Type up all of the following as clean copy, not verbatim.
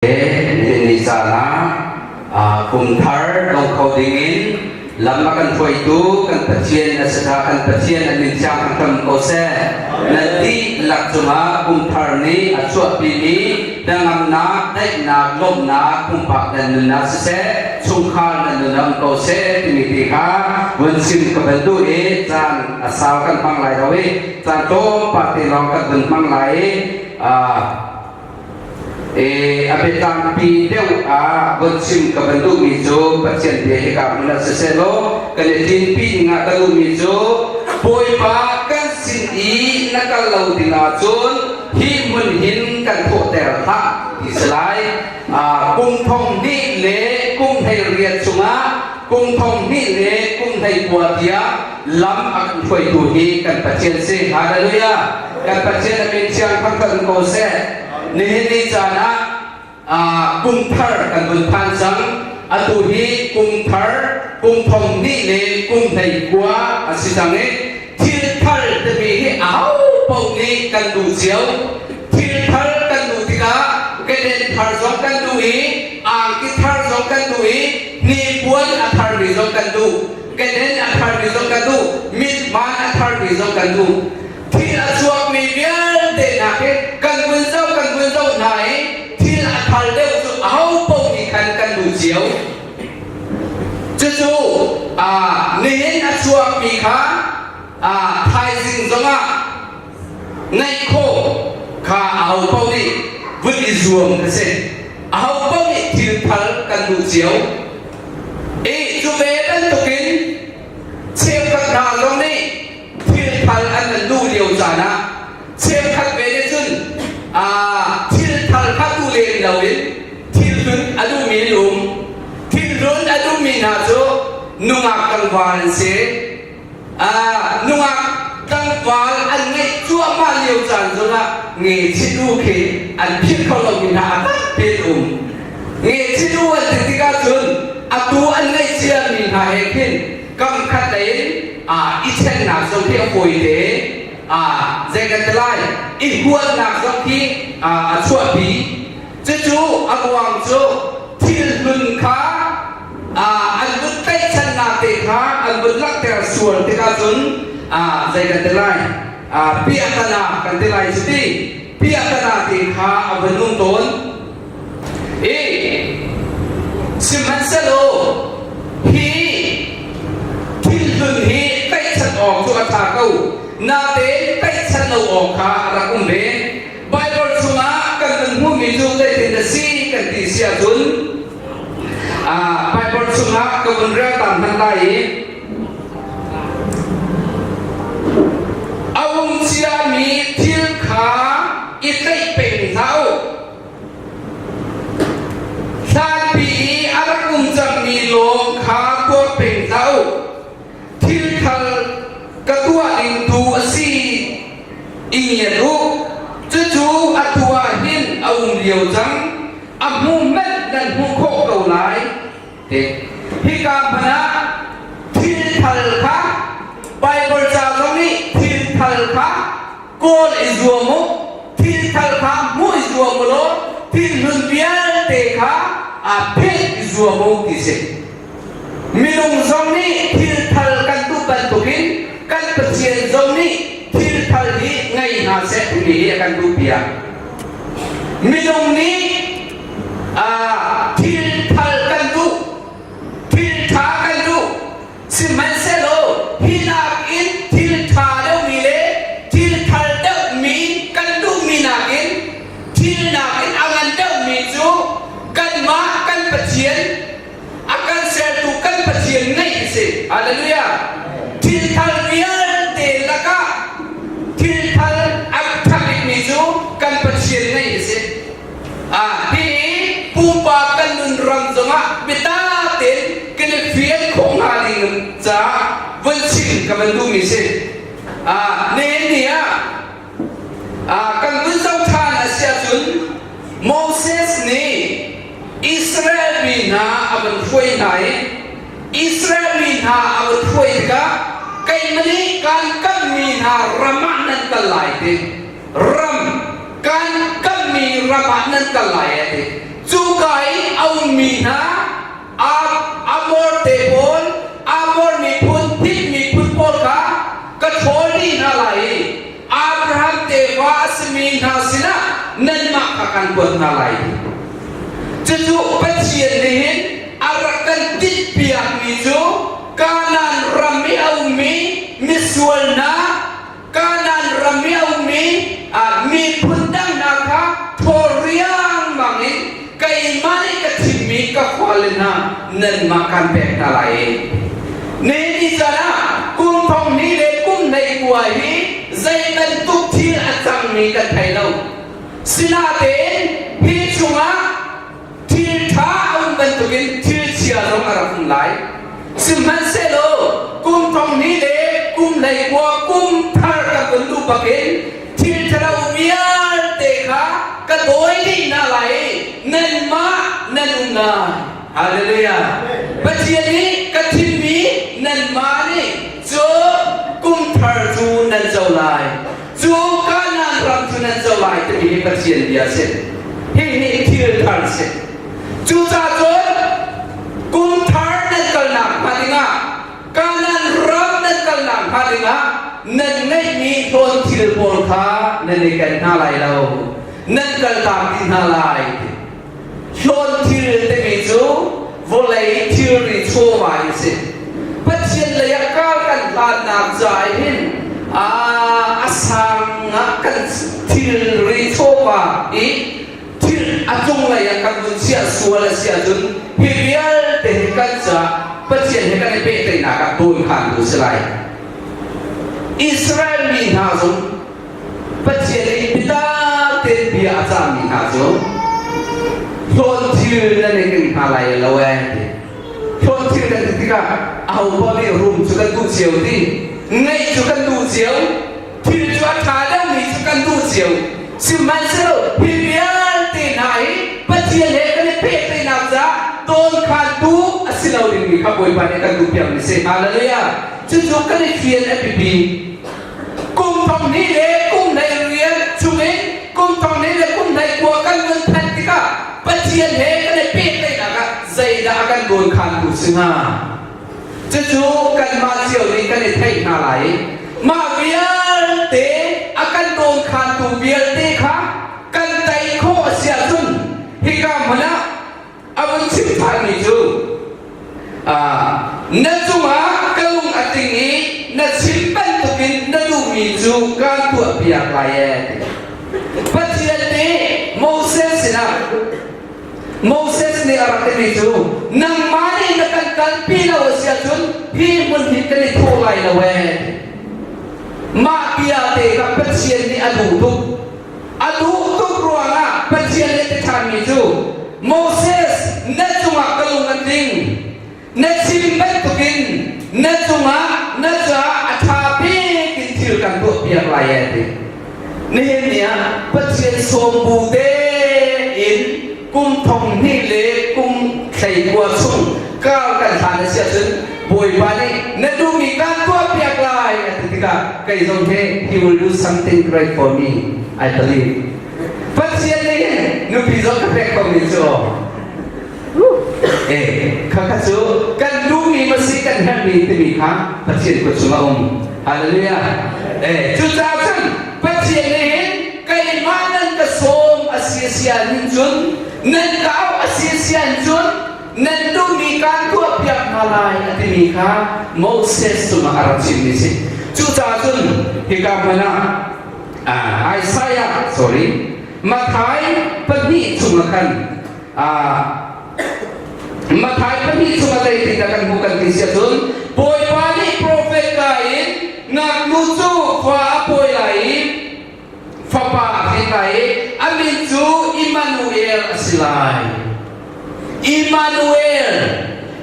Nihin ni caan ah kum thar dong kho dingin lam a kan hruaitu kan Pathian a si kan Pathian an min thiang kan hram ko seh. Nan dihlak cungah kum thar nih a chuahpimi hnangamnak, daihnak, lawmhnak, pumpak nan nunnak siseh, chungkhar nan nun um ko seh timi ti kha vun chim ka van duh i caan a sau kan hmang lai lo i caan tlawmpal te lawng kan vun hmang lai i A biatlangpi deuh ah von chim ka van duhmi cu Pathian bia hika hmun ah siseh law kan i ṭinpi ding ah ka duhmi cu Bawipa kan sin i na kal lo ding ahcun hi hmun hin kan thawhter hlah ti si lai. Kum thong hnih le kum 18 chungah kum thong hnih le kum 19 tiang lam a kan hruaitu hi kan Pathian si. Hallelujah! Kan Pathian a min thiang thangthat ko seh. Nihin ni caan ah kum thar kan vun phan cang. Atu hi kum thar, kum thong hnih le kum 19 a si cang i thil thar timi hi aho paoh nih kan duh cio. Thil thar kan duh tikah keden thar zong kan duh i angki thar zong kan duh i hnipuan a tharmi zong kan duh. Keden a tharmi zong kan duh. Mithmaan a tharmi zong kan duh. Thil a chuakmi vialte hna khi kan vun zoh kan vun zoh hna i thil a thar deuh cu aho paoh nih khan kan duh cio. Cucu nihin a chuakmi kha thaizing zongah ngeih khawh kha aho paoh nih vun i zuam kha si. Aho paoh nih thil thar kan duh cio. I cu ve bantukin cheukhat hna zong nih thilthal an nan duh lio caan ah cheukhat ve nih cun thilthal kha duh lem loin thilhlun a duhmi an um. Thilhlun a duhmi hna cu nungak tlangval an si. Nungak tlangval an ngeih cuahmah lio caan zongah ngechit u khi an philh kho lomi hna a tampi an um. Ngechit u an ti tikah cun atu an ngeih ciami hna he khin kam khat lei in i ṭhennak zong khi a fawi te. Zei kan ti lai i huatnak zong khi a chuahpi. Cucu a ruang cu thil hlun kha an vun tlaihchannak te kha an vun langhter sual tikah cun zei kan ti lai piahtana kan ti lai cu ti piahtana te kha a vun um tawn. I sihmanhsehlaw hi thil hlun hi tlaihchan awk cu a ṭha ko natein tlaihchan lo awk kha a rak um ve. Baibal chungah kan kan hmuhmi cu zeitin a si kan ti si ahcun Baibal chungah ka vun rel ta hmanh lai i a um ciami thil kha i tlaih peng hlah u. Hlanpi i a rak um cangmi lawng kha tuar peng hlah u. Thil thar ka tuah ding tu a si i ngiat u. Cucu atu ah hin a um lio cang. A hmu hmanh nan hmuh khawh ko lai. Ti. Hika hmanh ah thil thar kha Baibal ca zong nih thil thar kha kawl i zuam u, thil thar kha hmuh i zuam u law thil hlun vialte kha philh i zuam u ti si. Minung zong nih thil thar kan duh bantukin kan Pathian zong nih thil thar hi ngei hna seh timi hi a kan duhpiak. Minung nih thil thar kan duh, thil ṭha kan duh, Sihmanhsehlaw hi nakin thil ṭha deuhmi le thil thar deuhmi kan duhmi nakin thil nakin a ngan deuhmi cu kanmah kan Pathian a kan sertu kan Pathian ngeih a si. Hallelujah! Thil thar vialte lakah thil thar a ṭha bikmi cu kan Pathian ngeih a si. Hi pupa kan nun ram zongah biatak tein kan i fian khawh hnga ding caah vun chim ka van duhmi si. Nihin ni ah kan vun zoh ṭhan a si ahcun Moses nih Israel mi hna a van hruai hna i Israel mi hna a van hruai tikah keimah nih kaan kamhmi hna ram ah nan kal lai ti ram kan kammi ram ah nan kal lai a ti. Cu ummi hna Amor te pawl, Amor miphun, Hit miphun pawl kha ka ṭhawl dih hna lai i Abraham tefa a simi hna sinah nanmah kha kan kuat hna lai. Cucu Pathian nih hin a rak kan tinhpiakmi cu Kanaan ram i a ummi misual hna, Kanaan ram i a ummi miphun dang hna kha thaw riangmang in keimah nih ka thimmi ka fale hna nanmah kan pek hna lai i nihin ni caan ah kum thong hnih le kum 19 hi zei bantuk thil a cangmi kan thei lo. Sinain hi chungah thil ṭha a um bantukin thil chia zong a rak um lai. Sihmanhsehlaw kum thong hnih le kum 19 kum thar kan vun luh bakin thil ṭhalo vialte kha ka dawi dih hna lai i nanmah nan um lai. Hallelujah. Pathian nih ka thimmi nanmah nih cu kum thar cu nan co lai. Cu Kanaan ram cu nan co lai timi hi Pathian bia a si. Hihi thil thar a si. Cucaah cun kum thar nan kalnak hnga dingah Kanaan ram nan kalnak hnga dingah nan ngeihmi hlawn thil pawl kha nan i ken hna lai lo. Nan kaltak dih hna lai. Hlawn thil timi cu vawlei thilri chawva in si. Pathian lei ah kar kan hlannak ca hin a sang ah kan thilri chawva i thil a cunglei ah kan vun chiah sual a si ahcun hi vialte hi kan caah Pathian he kan i pehtlaihnak ah dawnkhantu si lai. Israel mi hna zong Pathian nih biatak tein bia a cahmi hna cu hlawn thil nan i keng hna lai lo ee ti. Hlawn thil kan ti tikah ahopaoh nih rum cu kan duh cio ti, ngeih cu kan duh cio, thil cu a ṭha deuhmi cu kan duh cio. Sihmanhsehlaw hi vialte hna hi Pathian he kan i pehtlaihnak caah dawnkhantu a si lo dingmi kha Bawipa nih kan duhpiakmi si. Hallelujah! Cucu kan i fian a biapi. Kum thong hnih le kum 18 chungin kum thong hnih le kum 19 kan vun phanh tikah Pathian he kan i pehtlaihnak ah zeidah a kan dawnkhantu si hnga? Cucu kanmah cio nih kan i theih hna lai. Mah vialte a kan dawnkhantu vialte kha kan tei khawh a si ahcun hika hmun ah a vun chim ṭhanmi cu na cungah ka lung a tling i na chim bantukin na duhmi cu kaan tuahpiak lai ee. Pathian nih Moses sinah Moses nih a rak timi cu nangmah nih na kan kalpi lo a si ahcun hi hmun hi kan i thawh lai lo ee. Mah bia te kha Pathian nih a duh tuk. A duh tuk ruangah Pathian nih a ti ṭhanmi cu Moses na cungah ka lung a tling. Na chim bantukin na cungah na caah a ṭha bik in thil kan tuahpiak lai a ti. Nihin ni ah Pathian sawm bu tein kum thong hnih le kum 19 chung kar kan hlan a si ahcun Bawipa nih na duhmi kaan tuahpiak lai a ti tikah kei zong hi he will do something great for me I believe. Pathian nih hin nupi zong ka pek ko mi cu eh khakha cu kan duhmi ma si kan herhmi timi kha Pathian kut chung a um. Hallelujah. Eh cucaah cun Pathian nih hin keimah nan ka sawm a si sian hin cun nan ka auh a si sian cun nan duhmi kaan tuahpiak hna lai a timi kha Moses cungah a rak chimmi si. Cucaah cun hika hmun ah Isaiah sorry Matthai pahnih chungah khan Matthai pahnih chungah zeitindah kan hmuh kan ti si ahcun Bawipa nih profet ka in ngaknu cu fa a pawi lai i fapa a hrin lai i a min cu Immanuel a si lai. Immanuel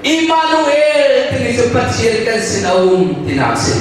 Immanuel timi cu Pathian kan sin a um tinak a si.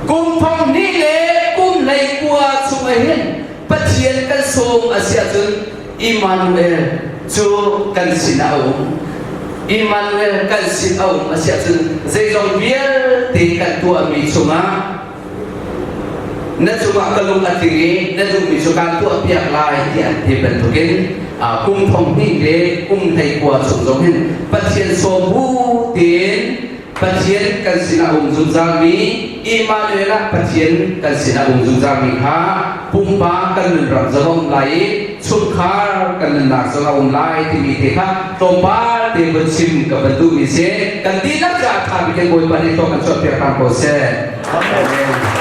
Kum thong hnih le kum 19 chung ah hin Pathian kan sawm a si ahcun Immanuel cu kan sin ah a um. Immanuel kan sin a um a si ahcun zeizong vialte kan tuahmi chungah na cungah ka lung a tling i na duhmi cu kaan tuahpiak lai tiah an ti bantukin. Kum thong hnih le kum 19 chung zong hin Pathian sawm bu tein Pathian kan sinah um zungzalmi Emmanuel ah Pathian kan sinah um zungzalmi kha pumpak kan nun ram zong a um lai i chungkhar kan nunnak zong a um lai timi te kha tlawmpal te vun chim ka van duhmi si. Kan dihlak caah ṭha bik in Bawipa nih thaw kan chuahpiak hram ko seh. Amen.